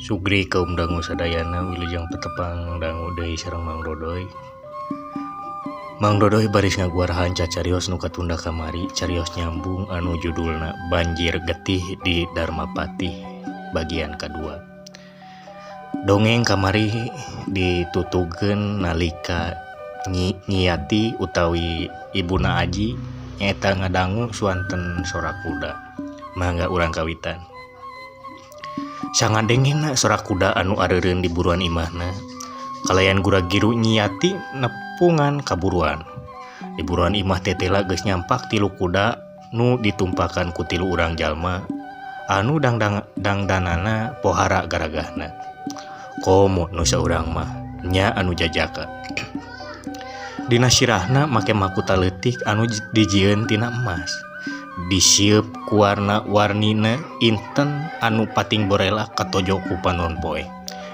Sugri kaum dangu sadayana wilujeng petepang dangu deui sareng Mang Dodoy. Mang Dodoy baris ngaguarahan cacarios nu katunda kamari, carios nyambung anu judulna Banjir Getih di Dharmapatih bagian kadua. Dongeng kamari ditutugeun nalika Nyi Yati utawi Ibuna Aji nyaeta ngadangu suanten sora kuda. Mangga urang kawitan. Sangadengena sora kuda anu areureun di buruan imahna. Kalayan gura-giru Nyi Yati nepungan kaburuan. Di buruan imah tetela geus nyampak tilu kuda nu ditumpakan ku tilu urang jalma anu dangdanana pohara garagahna. Komo nu saurang mah nya anu jajaka. Dina sirahna make makuta leutik anu dijieun tina emas. Disieup ku warna-warnina inten anu pating borela katojo ku panon poe.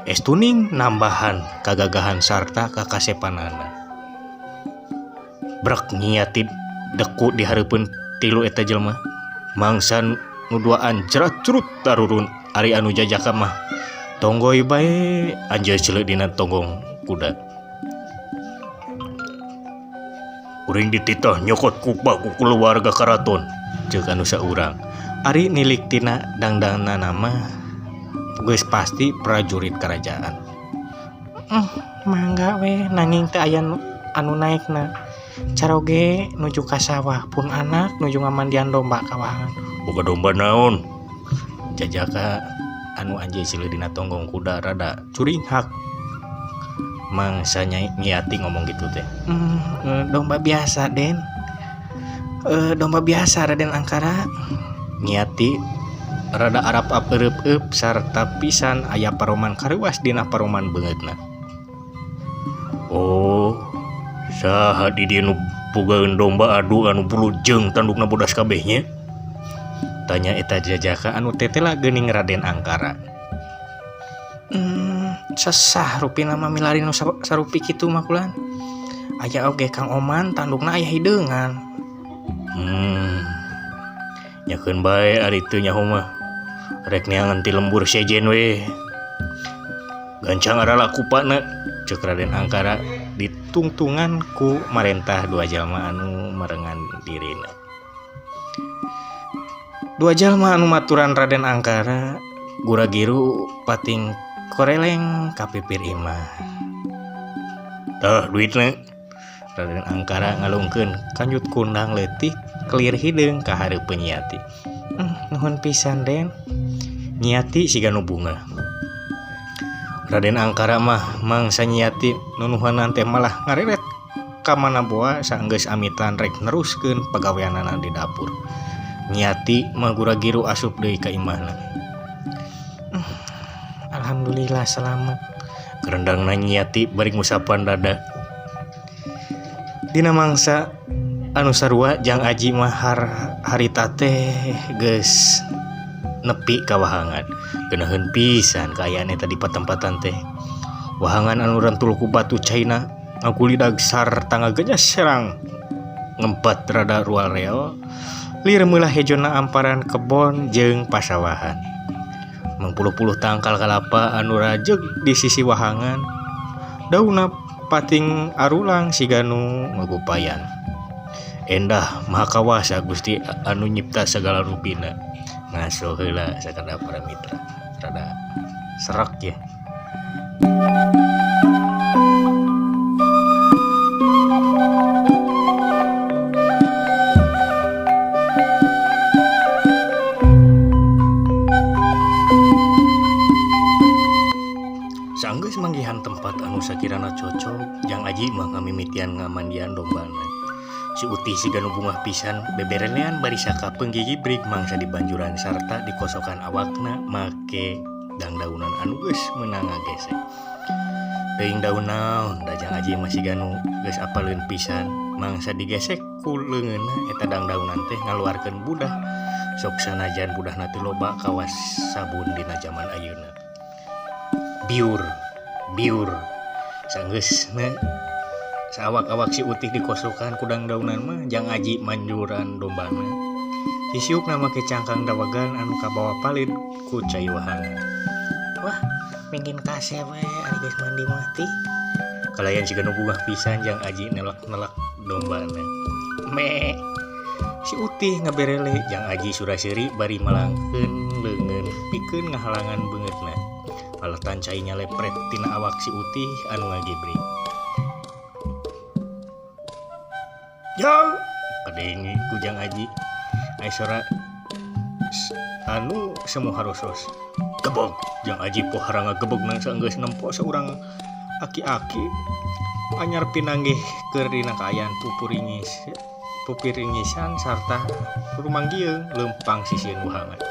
Estuning nambahan kagagahan sarta kakasepanana. Brek Nyi Yati deku di hareupeun tilu eta jelema. Mangsa nu duaan jerat-jerut tarurun ari anu jajaka mah tonggoy bae anjeun ceuleuh dina tonggong kuda. Kuring dititah nyokot ku baku keluarga karaton ceuk anu saurang. Ari nilik tina dangdanana mah geus pasti prajurit kerajaan. Mangga we nanging teu aya anu naekna. Caroge nuju ka sawah pun anak nuju ngamandian domba ka wahangan. Boga domba naon? Jajaka anu anjeun sileuh dina tonggong kuda rada curinghak. Mangsa Nyi Yati ngomong gitu teh. Domba biasa Den. Domba biasa Raden Angkara. Nyi Yati rada arap-ap eureub-eup sarta pisan aya paroman kareuwas dina paroman beungeutna. Oh, saha di dieu nu bogaeun domba adu anu bulu jeung tandukna bodas kabeh nya? Tanya eta jajaka anu tetela geuning Raden Angkara. Sesah rupina mah milari nu sarupi kitu mah kulan. Aya oge Kang Oman tandukna aya hideungan. Nyakeun bae ari teu nyaho mah. Rek neangan ti lembur sejen we. Gancang aralakupana ceuk Raden Angkara ditungtungan ku marentah dua jalma anu marengan dirina. Dua jalma anu maturan Raden Angkara gura-giru pating koreleng ka pipir imah. Tah duitna. Raden Angkara ngalungkeun kanjut kundang leutik kelir hideung ka hareupeun Nyi Yati. Nuhun pisan Den. Nyi Yati siga nu bungah. Raden Angkara mah mangsa Nyi Yati nunuhanan teh malah ngareret ka mana boa saenggeus amitan rek neruskeun pagaweanana di dapur. Nyi Yati mah gura-giru asup deui ka imahna. Alhamdulillah selamat. Kerendangna Nyi Yati bari ngusapan dada. Dina mangsa anu sarua Jang Aji mah harita teh geus nepi ka wahangan. Geunaheun pisan kaayaan eta di patempatan teh. Wahangan anu rentul ku batu caina ngagulidag sarta ngagenyas serang ngempat rada rual reo lir meulah hejona amparan kebon jeung pasawahan. Mangpuluh-puluh tangkal kalapa anu rajeg di sisi wahangan daunna pating arulang siga nu ngagupayan. Endah maha kawasa Gusti anu nyipta sagala rupina. Ngaso heula sakada para mitra. Rada serak ya. Sanggeus manggihan tempat anu sakirana cocok, Jang Aji mah ngamimitian ngamandian dombana. Si Utih siga nu bungah pisan beberelean bari sakapeung gigibrig mangsa dibanjuran sarta dikosokan awakna make dangdaunan anu geus meunang ngagesek. Teuing daun naon da Jang Aji mah siga nu geus apaleun pisan mangsa digesek ku leungeunna eta dangdaunan teh ngaluarkeun budah. Sok sanajan budahna teu loba kawas sabun dina jaman ayeuna. Biur, biur. Sanggeusna saawak-awak si Utih dikosokan ku dangdaunan mah Jang Aji manjuran dombana. Sisiupna make cangkang dawegan anu kabawa palid ku cai wahangan. Wah, Mingkin kasep we ari geus mandi mah tih. Kalayan siga nu bungah pisan Jang Aji nelek-nelek dombana. Me. Si Utih ngaberele Jang Aji sura-seuri bari malangkeun leungeun pikeun ngahalangan beungeutna. Paletan cai nyalepret tina awak si Utih anu ngagibrik. Jang, kadenge ku Jang Aji. Ai sora anu semu harosos. Gebog, Jang Aji pohara ngagebogna saenggeus nempo saurang aki-aki anyar pinanggih keur dina kaayaan pupuringisan sarta rumanggieung leumpang sisieun wahangan.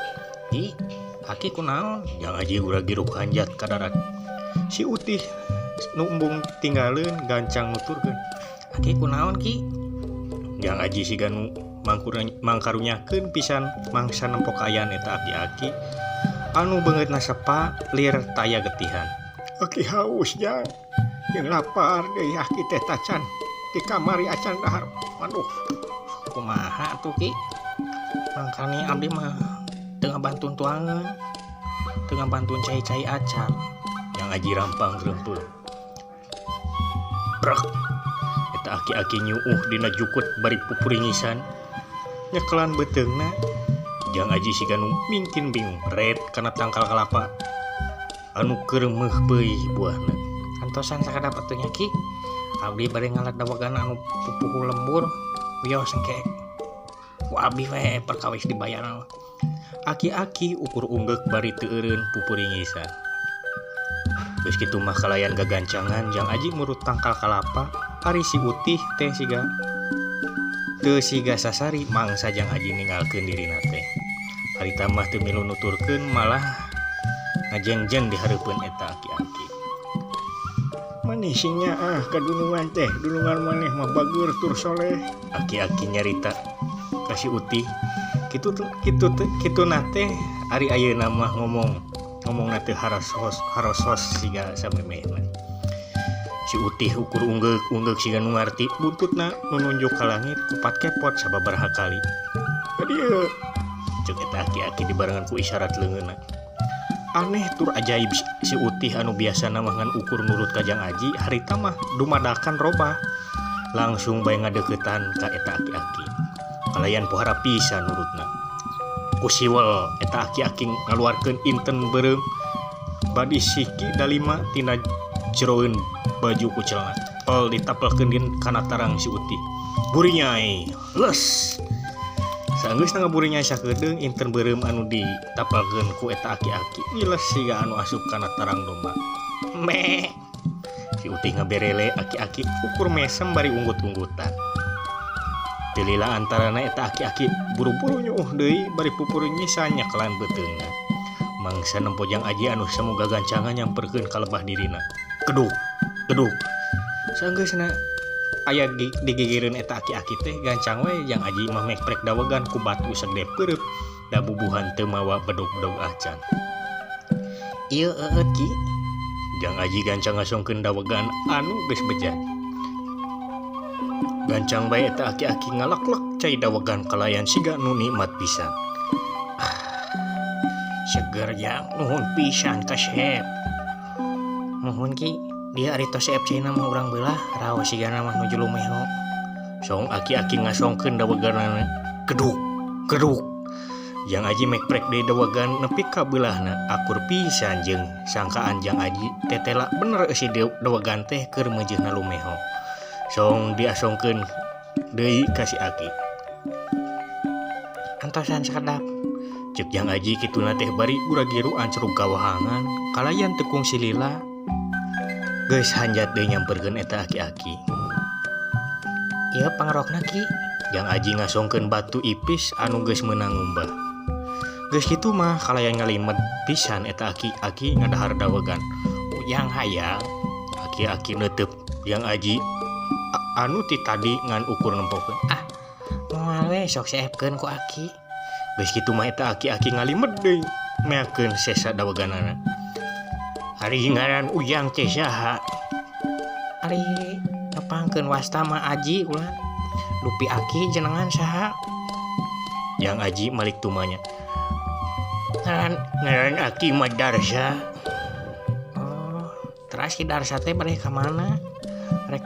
Ih, aki kunaon? Jang Aji uragiruk hanjat ka darat. Si Utih nu embung tinggaleun gancang nuturkeun. Aki kunaon ki? Jang Aji siga nu mangkarunyakeun pisan mangsa nempo kaayaan eta aki-aki anu beungeutna sepa lir taya getihan. Aki haus Jang, jeung lapar deui aki teh tacan di kamari acan dahar. Waduh, kumaha atuh ki? Mangkane abdi mah teu ngabantun tuangeun, teu ngabantun cai-cai acan. Jang Aji rampang reumpeuh. Brek. Eta aki-aki nyuuh dina jukut bari pupuringisan. Nyekelan beuteungna. Jang Aji siga nu mingkin bingung ret kana tangkal kalapa anu keur meuh beuih buahna. Antosan sakadap atuh nya ki. Abdi bari ngalat dawegan anu pupuhu lembur wios engke. Ku abdi we perkawis dibayar. Aki-aki ukur unggeuk bari teu eureun pupuringisan. Geus kitu mah kalayan gagancangan Jang Aji murut tangkal kalapa ari si Utih teh siga teu siga sasari mangsa Jang Aji ninggalkeun dirina teh. Harita mah teu milu nuturkeun malah ngajengjeng di hareupeun eta aki-aki. Maneh sing nyaah ka dunungan teh, dunungan maneh mah bageur tur soleh. Aki-aki nyarita ka si Utih. Kitu na teh ari ayeuna mah ngomongna teh harosos siga samemehna. Si Utih ukur unggeuk-unggeuk siga nu ngarti buntutna nu nunjuk ka langit kupat kepot sababaraha kali. Ka dieu ceuk eta aki-aki dibarengan ku isyarat leungeunna. Aneh tur ajaib si Utih anu biasana mah ngan ukur nurut ka Jang Aji harita mah dumadakan robah. Langsung bae ngadeuketan ka eta aki-aki. Kalayan pohara pisan nurutna. Ku siwel eta aki-aki ngaluarkeun inten beureum badi siki dalima tina jeroeun baju ku celana. Pel ditapelkeun din kana tarang si Utih. Burinyai les. Saenggeusna ngaburinyai sakedeung inten beureum anu ditapelkeun ku eta aki-aki wiles siga anu asup kana tarang domba. Me. Si Utih ngaberele aki-aki ukur mesem bari unggut-unggutan. Teu lila antarana eta aki-aki buru-buru nyuuh deui bari pupuringisan nyekelan beuteungna. Mangsa nempo Jang Aji anu semu gagancangan nyamperkeun ka lebah dirina. Keduk, keduk. Saenggeusna aya digigireun eta aki-aki teh gancang we Jang Aji mah mekprek dawegan ku batu sagede peureub da bubuhan teu mawa bedog-bedog acan. Ieu eueut ki. Jang Aji gancang ngasongkeun dawegan anu geus bejat. Gancang bae eta aki-aki ngaleklek cai dawegan kalayan siga nu nikmat pisan. Seger Jang, nuhun pisan ka Sep. Nuhun ki, dia ari tos Sep caina mah urang beulah raos sigana mah nuju lumeho. Song aki-aki ngasongkeun daweganana. Keduk, keduk. Jang Aji mekprek deui dawegan nepi ka beulahna akur pisan jeung sangkaan Jang Aji tetela bener eusi dawegan teh keur meujeuhna lumeho. Song diasongkeun deui ka si aki. Antosan sakedap. Ceuk Jang Aji kituna teh bari gura-giru ancrug ka wahangan kalayan teu kungsi lila. Geus hanjat deui nyamperkeun eta aki-aki. Ieu pangrokna ki. Jang Aji ngasongkeun batu ipis anu geus meunang ngumbah. Geus kitu mah kalayan ngalimet pisan eta aki-aki ngadahar dawegan. Ujang hayang. Aki-aki neuteub Jang Aji anu ti tadi ngan ukur nempokeun. Ah, moal we sok seepkeun ku aki. Geus kitu mah eta aki-aki ngalimet deui meakeun sesa daweganana. Ari ngaran Ujang teh saha? Ari nepangkeun wasta mah Aji ulah. Dupi aki jenengan saha? Jang Aji malik tumanya. Ngaran aki mah Darsa. Teras Ki Darsa teh bade ka mana? Rek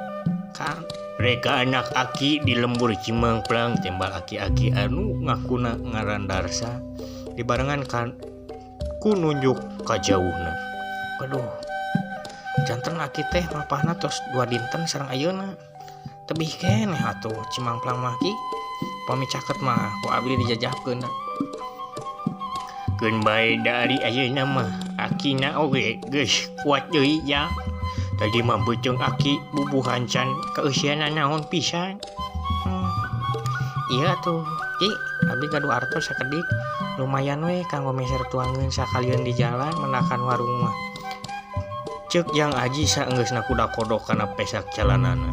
ka rek ka anak aki di lembur Cimangplang tembal aki-aki anu ngakuna ngaran Darsa dibarengan kan ku nunjuk ka jauhna. Aduh, janten aki teh mapahna tos 2 dinten sareng ayeuna. Tebih keneh atuh Cimangplang mah ki. Pami caket mah ku abdi dijajahkeun. Keun bae da ari ayeuna mah akina oge geus kuat deui ya. Tadi mah beuteung aki bubuhan can kaeusianna naon pisan. Ieu atuh Ki, abdi gaduh artos sakedik lumayan we kanggo meser tuangeun sakalieun di jalan mendakan warung mah. Ceuk Jang Aji saenggeusna kuda kodok kana pesak calanana.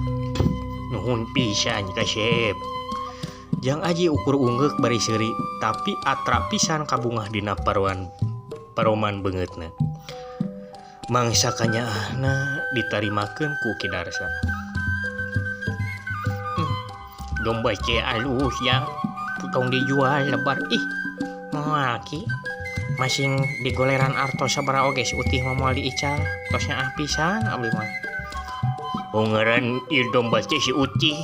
Nuhun pisan kasep. Jang Aji ukur unggeuk bari seuri tapi atra pisan kabungah dina paroman beungeutna. Mangsa kanyaahna ditarimakeun ku Ki Darsa. Domba teh alus ya, tong dijual lebar. Ih, moal Ki. Masing digoleran artos sabaraha oge si Utih mah moal diical. Tos nyaah pisan abdi mah. Oh ngaran ieu domba teh si Utih.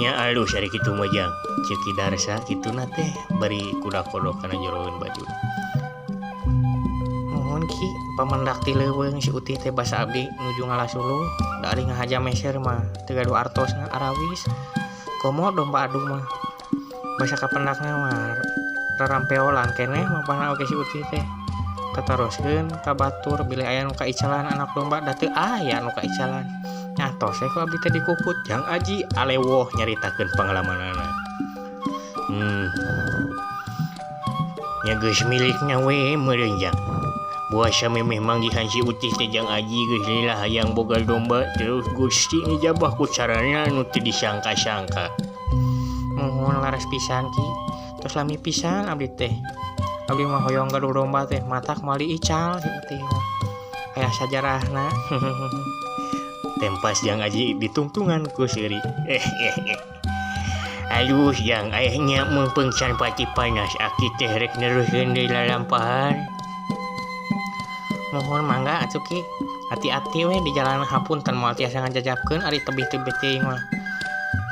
Nya alus ari kitu mah Jang. Ceuk Ki Darsa kituna teh bari kuda kodok kana jeroeun baju. Nuhun Ki, pamendak ti leuweung si Utih teh basa abdi nuju ngalasuluh. Da ari ngahaja meser mah teu gaduh artosna arawis. Komo domba adu mah. Basa kapendakna mah rarampeolan keneh mapana oge si Utih teh. Tataroskeun ka batur bilih aya nu kaicalan anak domba da teu aya nu kaicalan. Nya tos we ku abdi teh dikukut. Jang Aji alewoh nyaritakeun pangalamanana. Nya geus milikna we meureun Jang. Buasa memeh manggihan si Utih teh Jang Aji geus lila hayang boga domba terus Gusti ngijabah ku carana nu teu disangka-sangka. Muhun laras pisan Ki. Tos lami pisan abdi teh. Abdi mah hoyong gaduh domba teh matak moal diical si Utih mah. Aya sajarahna. Tempas Jang Aji ditungtungan ku seuri. Aduh Jang, ayahnya meungpeung can pati panas aki teh rek neruskeun deui lalampahan. Mohon mangga atuh Ki. Hati-hati we di jalan hapunten moal tiasa ngajajabkeun ari tebih-tebih teuing mah.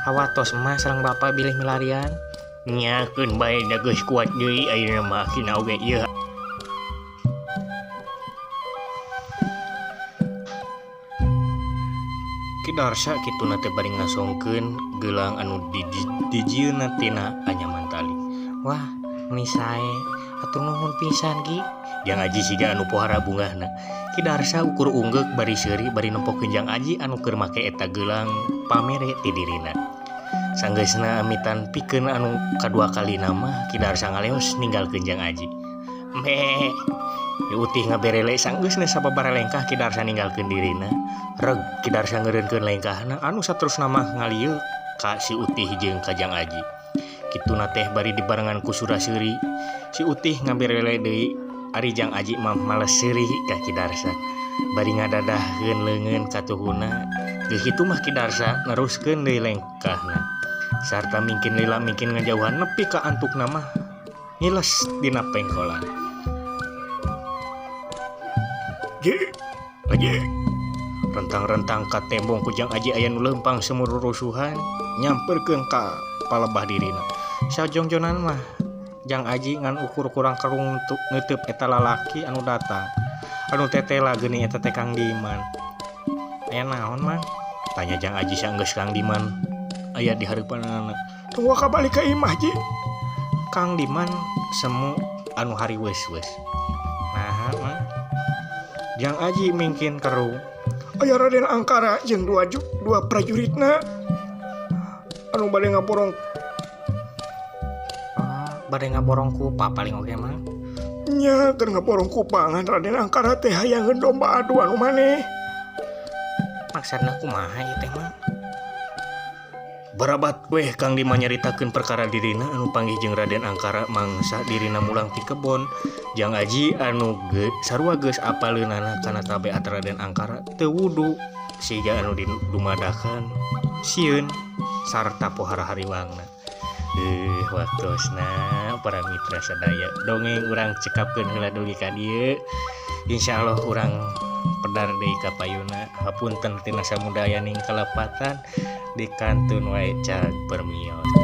Hawatos mah sareng bapa bilih milarian. Nya keun bae da geus kuat deui ayeuna mah akina oge ieu. Ki Darsa kituna teh bari ngasongkeun gelang anu dijieunna tina anyaman tali. Wah, meni sae. Hatur nuhun pisan Ki. Jang Aji siga anu pohara bungahna. Ki Darsa ukur unggeuk bari seuri bari nempokeun Jang Aji anu keur make eta gelang pamere ti dirina. Sanggeusna amitan pikeun anu kadua kalina mah Ki Darsa ngaleos ninggalkeun Jang Aji. Meh. Utih ngaberele sanggeusna sababaraha lengkah Ki Darsa ninggalkeun dirina. Reg Ki Darsa ngeureunkeun lengkahna anu saterusna mah ngalieu ka si Utih jeung ka Jang Aji. Kituna teh bari dibarengan ku sura seuri. Si Utih ngaberele deui ari Jang Aji mah males seuri ka Ki Darsa. Bari ngadadahkeun leungeun katuhuna. Geus kitu mah Ki Darsa neruskeun deui lengkahna. Sarta mingkin lila mingkin ngajauhan nepi ka antukna mah ngiles dina pengkolan. Ji, Aji. Rentang-rentang ka tembong ku Jang Aji aya nu leumpang semur rusuhan nyamperkeun ka palebah dirina. Sajongjonan mah Jang Aji ngan ukur kurang kerung neuteub eta lalaki anu datang. Anu tetela geuning eta teh Kang Diman. Aya naon mah? Tanya Jang Aji saenggeus Kang Diman aya di hareupanana. Tunggu kabalik ka imah Ji. Kang Diman semu anu hariweus-weus. Naha mah? Jang Aji mingkin kerung. Aya Raden Angkara jeung dua prajuritna anu bade ngaborong. Oh, bade ngaborong kupa paling oge mah. Nya keur ngaborong kupa ngan Raden Angkara teh hayangeun domba adu anu maneh. Maksudna kumaha ieu teh mah? Barabat weh Kang Diman nyaritakeun perkara dirina anu panggih jeung Raden Angkara mangsa dirina mulang ti kebon. Jang Aji anu sarua geus apaleunana kana tabeat Raden Angkara teu wudu siga anu dumadakan sieun sarta pohara hariwangna. Waktosna para mitra sadaya dongeng urang cekapkeun heula dugi ka dieu. Insyaallah urang pedang Dar deui ka payuna. Hapunten tina samudayaning kalepatan dikantun wae cag permios.